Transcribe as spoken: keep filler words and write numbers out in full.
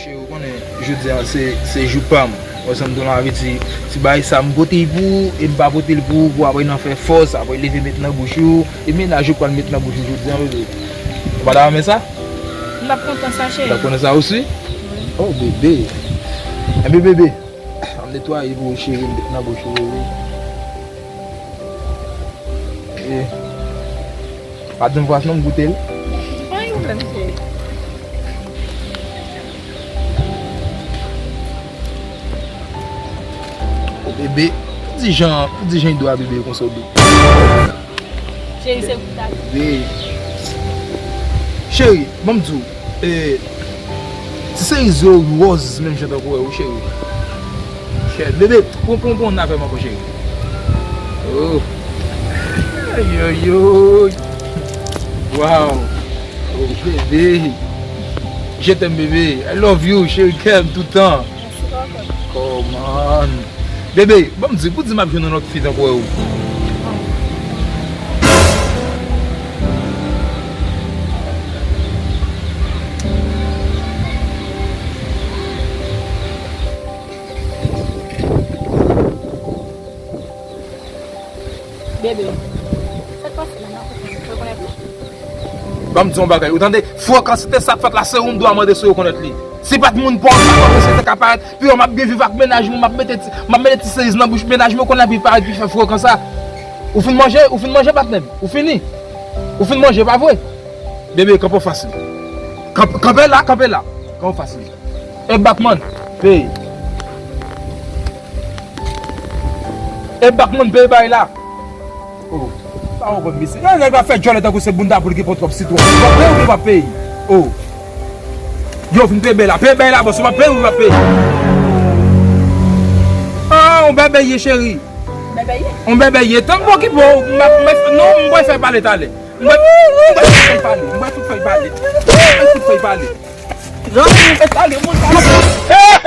Cheri, ou konnen, jodi a se, se jou pa m. Wè sa m di w la, vle di, ti bagay sa m pote l pou ou, e m pa pote l pou ou, pou apre nan fè fòs, apre leve met nan bouch ou, e mennaj ou pral met nan bouch ou jodi a, bebe. Ou pa ta renmen sa? M t ap kontan sa, cheri. Ou t ap kontan sa osi? Wi. Oh, bebe. Enben, bebe, an m netwaye pou ou, cheri, m met nan bouch ou, bebe. E, pa di m fòs non, m goute l. Pa gen pwoblèm, cheri. Bebe, pou di jan, pou di jan dwa bebe konsa ou dou. Cheri, se pou ta. Bebe. Cheri, ban m di w, e, ti seriz yo wòz menm jan tankou wè ou, cheri. Cheri, bebe, pran, pran, pran avè m ankò, cheri. Oh. Ayoyoy. Wow. Oh, bebe. Je t'aime, bebe. I love you, cheri, kè m toutan. Mèsi, papa. Kòman? Bebe, ban m di, pou di m ap jwenn yon lòt fi tankou wè ou. Bebe, sa k pase la, nan kote m rekonèt ou? Ban m di yon bagay, ou tande? Frekans se te sa k fèt la, se ou m dwe mande si w rekonèt li. Si pa t moun pa w, pa w se te ka parèt, pi w m ap byen viv ak mennaj mwen, m ap mete ti, m ap mete ti seriz nan bouch mennaj mwen, kounye a pi parèt, pi fè frekans sa. Ou fin manje, ou fin manje, patnè m? Ou fini? Ou fin manje, pa vre? Bebe, kanpe w fasil. Kanp-, kanpe la, kanpe la. Kanpe w fasil. E Batman, peye. E Batman, peye bay la. Oh, pa w konn mesye. Yon nèg ap fè djòlè tankou se bounda pou l ki pran twòp sitwon. W ap peye oubyen w p ap peye? Oh. Yo, vin peye bay la. Peye bay la, bòs. W ap peye oubyen w p ap peye? Ah, on bèbè ye, cheri. Bèbè ye? On bèbè ye. Tann m okipe w. M ap, m ap, non, m pral fè pale talè. M pral, m pral fout fè pale. M pral fout fè pale. M pral fout fè pale. Zanmi, m fè pale, moun pale.